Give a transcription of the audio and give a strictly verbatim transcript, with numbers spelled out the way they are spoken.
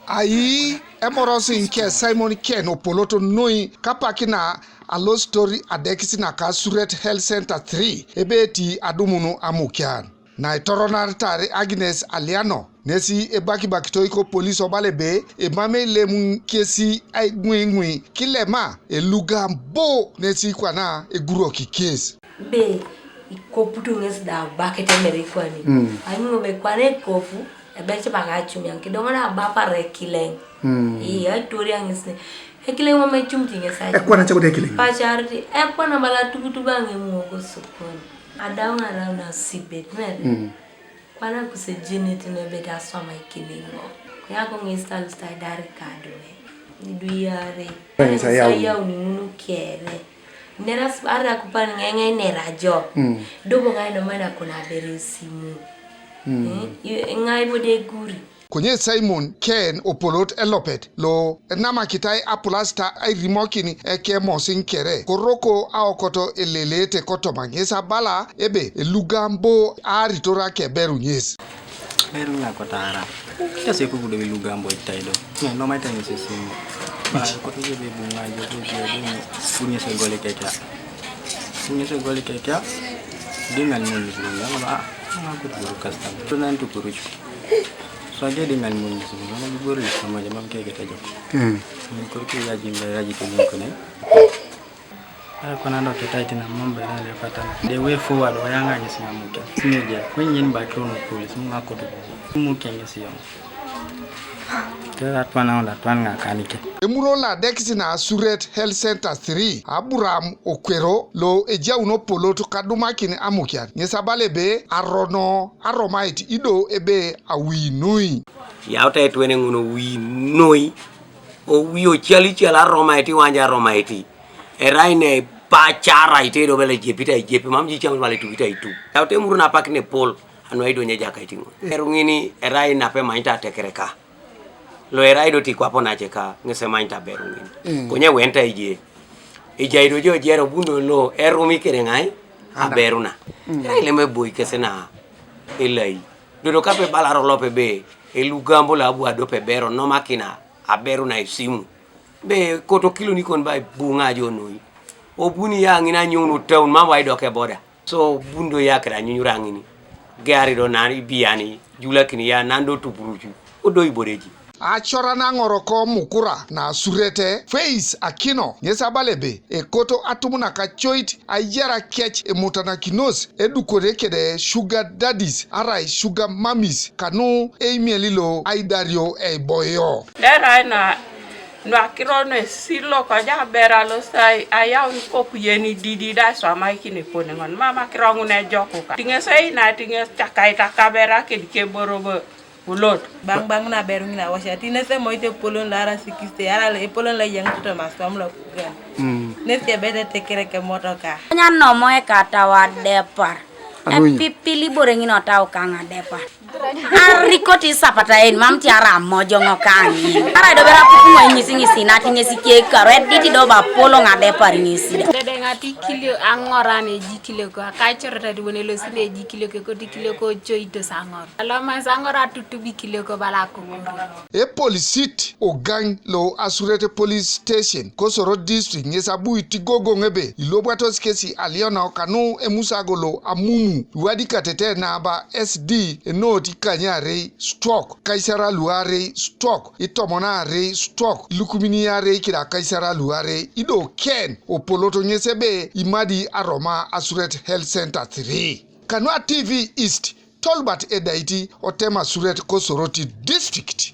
Ai emorosi nke Simon Ken Opolot noi kapak na alositor adekis naka Suret Health Center three ebe eti adumun amukian. Na itoronaritar Agnes Aliano, nesi ebakibakitoi ko polis obala ebe emam eilem kesi aiŋuiŋui kilema elugambo nesi kwana egurok kes. Be ikoputu ŋes da abakete mere ikwani. Mm. Anyuŋ be kwana ekopu, ebe cipak acumiaŋ kidoŋo na abapar ekileŋ. Mm. Ii, atuoria ŋes ne. Ekileŋ mam ecumit ŋes acumiaŋ. Ekwana cakut ekileŋ. Pacariti, ekwana bala tukutuk aŋemuŋ kosokon. Adau ŋarau na sibet mere. Mm. Kwana kusejenete nebet aswamaikin iŋo. Konye ako ŋes talosit aidar kaduwe. Iduyare. Kwana ŋes ayauni. Ayauni ŋunu kere. Neras ara kupan ŋeŋe nerajo. Mm. Dobo ŋai nomana kuna bere simu. Mm. Eh, i-, ŋai bode guri. Konye Simon Ken Opolot elopet lo enamakitai apulasta airimokin ekemosin kere, koroko aokoto elelete kotoma ŋes abala ebe elugambo aaritor akeberu ŋes. Beru ŋa kotara. Kesi kukudo elugambo itai do. Ne, no maita ŋes esimu. Ba, koto je be bunga jo, be je be ne, bunga se gole kekea. Bunga se gole kekea. Di ŋan mun ni bunga, ah, ŋa kut buru kastam. Tunan tu kurucu. So aje di ŋan mun ni bunga, ŋa buru sama je mam keke tajo. Hmm. Kurki ya jimbe ya jitu mun kone. Ara kwana do ketai tina mambo ya le patana. The way forward wa yanga nyesi ngamuke. Sinyeje. Kwenye ni bakiro no police mu ngakoto. Mu kenge siyo. Kera twana onda twan nga kanike. Emuro la dekisi na Suret Health Center three, Abraham Okwero lo ejauno Opolot kadumakin amukian. Ŋes abala ebe arono aromait ido ebe awi noi. Yaut etwene ŋun owi noi. Owi ocalical aromait iwanja aromait. Erai ne pacara ite do bele jepita ijepi mam jicaŋ bale tukita itu. Yaut emuru na pak ne pol anu aido nye jaka itiŋo. Eru ŋini erai nape manyita tekereka. Lo erai do ti kwapo nace ka ŋese manyita beru ŋini. Mm. Konye wenta ije. Ijai do jo jero bundo lo erumi kere ŋai aberuna. Mm. Erai leme boi kese na elai. Dodo kape balaro lope be elugambo la abu adope bero nomakina aberuna esimu. Be koto kilo nikon ba buŋa jo noi. Obuni ya ŋina nyuŋ nu taun ma wai doke boda. So bundo ya kira nyunyura ŋini. Gari do nan ibiyani julakini ya nan do tupurucu. Odo ibodeji. Acora na ŋoroko mukura na surete Faith Akino ŋes abala ebe ekoto atumuna kacoit aiyara kec emutanakinos edukore kede sugar daddies arai sugar mummies kanu eimieli lo aidario eiboyo. Derai na nuakiro nesi lo koja abera losai ayaun kop yeni didi da iswamaikin epone ŋon mama kiro ŋun ejokuka tiŋes eina tiŋes cakait akabera kedi keborobo. Ulot. Bang bang na beru ŋina washa ti nese moite epolon lo ara sikiste ara epolon lo eyeŋ toto maswam lo kugan. Mm. Nesi ebete tekere kemotoka. Nya nomo ekatau adepar. Arunya. Epipil ibore ŋina otau kaŋ adepar. Arikoti isapata en mam ti ara amojoŋo kaŋ. Ara idobera kukuŋo eŋisi ŋisi nati ŋesi kiekaro edit do bapoloŋ adepar ŋesi da. Dedeŋ ati kilio aŋoran ejikilio ko akaicorot ati wone elosi ne ejikilio ke kotikilio ko coitos aŋor. Alomasi aŋor atutubikilio ko bala akokoro. Epolisit ogaŋ lo Asuret Police Station kosoro district ŋes abu itigogoŋ ebe ilobwatos kesi aliono kanu emusago lo amumu iwadikatete naba S D enot ikanyarei stroke kaisara luarei stroke itomonarei stroke ilukuminiarei kida kaisara luarei ido ken opoloto ŋes ebe imadi aroma Asuret Health Center three. Kanua T V East, Tolbert Edaiti, otema Suret Kosoroti District.